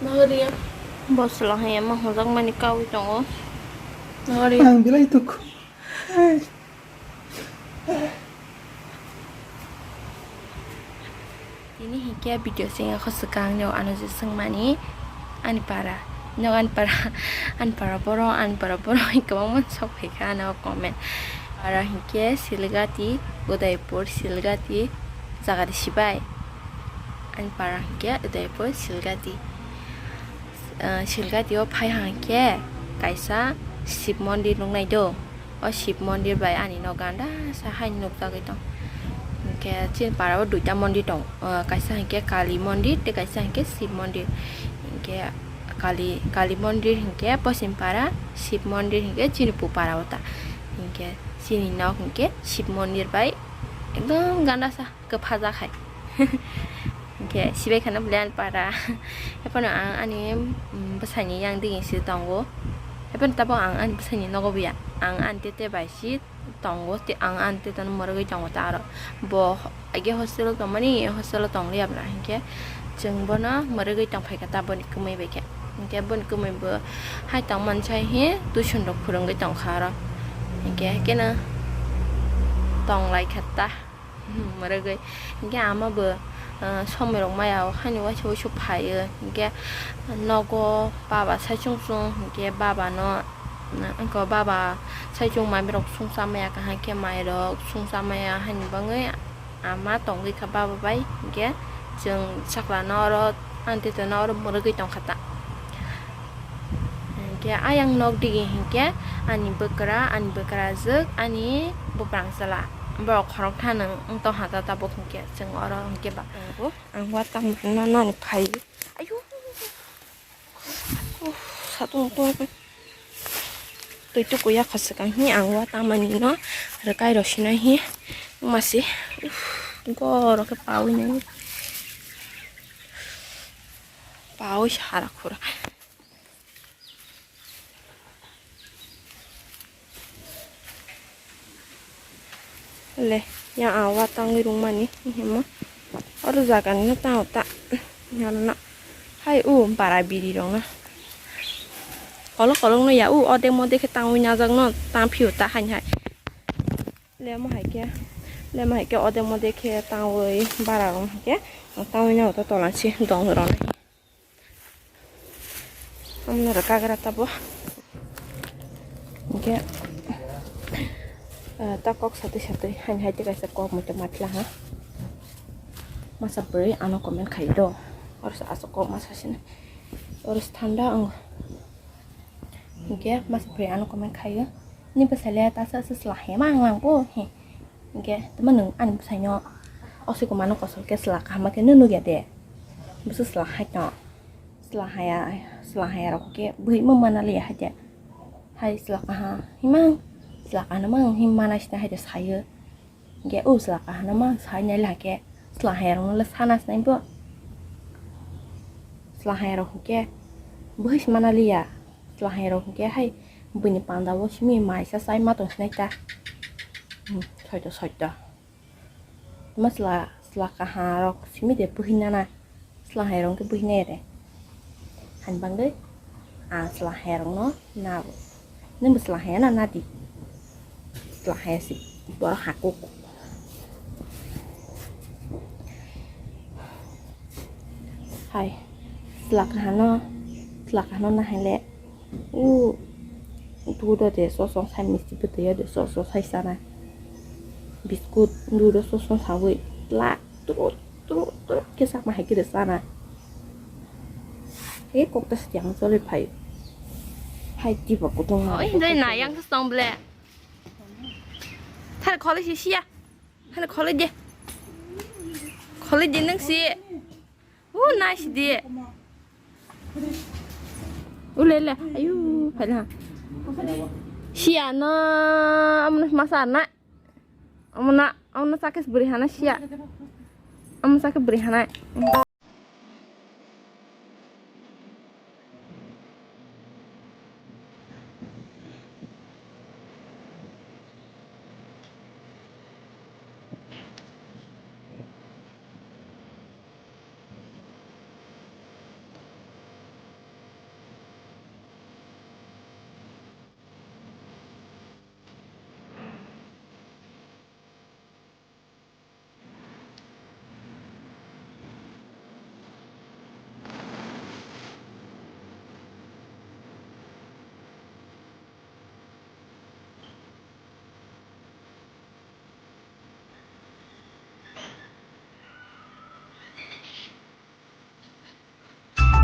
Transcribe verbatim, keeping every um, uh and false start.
Nagari ya. Bosla hai ma hojak mani kawi tongo. Nagari. Ang belai dukhu. Tini hinkhe video sing ako swkang nog ano je swngmani ani para, nog ani para, ani para borok, ani para borok kwbangma sok phaikha ano comment. Para hinkhe Silgati, Udaipur, Silgati, jaga de sibai. Ani para hinkhe Udaipur, Silgati. Ah, Silgati o phai hinkhe kaisa Shiv mondir nuknai do. O Shiv mondir bai ani no ganda sa hai nukjagwi tong. Hinkhe chini para o duita mondir tong. Ah, kaisa hinkhe Kali mondir tei kaisa hinkhe Shiv mondir. Hinkhe Kali, Kali mondir hinkhe poschim para, Shiv mondir hinkhe chini pu para o ta. Hinkhe chini nok hinkhe Shiv mondir bai ekdom ganda sa. Kwphaja khai. Hinkhe sibai khana bwlai ani para. Ephano ang ani, mm, bwsaini yang digini se tongo. Ephano tabuk ang ani bwsaini nogo buya. Ang ani tete bai si tongo, te ang ani tete no mwrwgwi tongo ta aro. Bo age hostel o tongmani, hostel o tongliya bwla hinkhe chwng bono mwrwgwi tongphaikha ta boni kwmwi bai khe. Hinkhe boni kwmwi bo hai tongmani sai hi tuition rok phwrwngwi tongkha aro. Hinkhe keno tonglaikha ta. Hmm, mwrwgwi. Hinkhe ama bo, ah, somoi rok maya o haino waisa waisa phaio. Hinkhe nogo baba saichung chung, hinkhe baba no, ah, wngkha baba saichung mami rok sungsa maya kaham khe mai rok sungsa maya haini bagwi ama tongwi kha baba bai. Hinkhe chwng sakla no oro ani tete no oro mwrwgwi tongkha ta. Hinkhe ayang nok digi hinkhe ani bwkra, ani bwkrajwk, ani buprang chwla. Borok khorokthano wng tongkha ta tabuk hinkhe chwng oro hinkhe ba tongo. Ang watang no nani phai. Ayu. Uff, satung tung. Twi tuku ya khoswkang hi ang watang mani no rwkai rw sinai hi masi. Uff, goro khe pawi nai. Pawi sara khura. Le, yang awa tangwi rwngmani, himo. Oro jaga ni no tang ta. Yang no. Hai, u, bara biri rok no. Kolok kolok no ya, u, odek modek khe tangwi najak no, tang phio ta hai hai. Lemo hai khe, lemo hai khe odek modek khe tangwi bara rok hai khe, tangwi no to tolan si dong rok no. Amno rwkagra tabo. Hinkhe, ah, ta kok satwi satwi, haini hai tei kaisa kok muitu matla ha. Masa bwrwi ano comment khai do. Oro se aswk kok masa sini. Oro se thanda ang. Hinkhe masa bwrwi ano comment khaio. Ni bwsai le ta sa sa sla he ma ang lang bo he. Hinkhe tamo nwng ani bwsaino osoi ko mano kosol khe sla kaham khe nw nukya de. Bwswk sla hai tong. Sla haya, sla haya rok khe bwrwi ma mana liya hai de. Hai sla kaha himang, sla kaham himang him mana sina hai de sayo. Hinkhe o sla kaham himang sai nai la khe sla haya rok no le sana sinai bo. Sla haya rok hinkhe bwrwi se mana liya. Chwla hai rok hinkhe hai buini panda o simi maisa chai ma tong sinai ta. Hmm, soito, soito. Tma chwla, chwla kaha rok simi de buhi nana. Chwla hai rok khe buhi nai re. Hani bangwi ang chwla hai rok no na. Nwng bo chwla hai no na di. Chwla hai si borok hakuk. Hai, chwla kahano, chwla kahano nahaile, u, dudo de sosong sai misti bwtwi de sosong sai sana. Biskut dudo sosong sawi, la, tru, tru, tru, khe sakma hai khe de sana. He kokta se yang choli phai. Hai, tiba kutung. Oi, dai na yang song ble. Thar kholi si sia. Hano kholi de. Kholi de nang si. U nai si de. U le le. Ayu, phaila. Sia no, amno masa na. Amna, amna sakes beri hana sia. Amna sakes beri hana.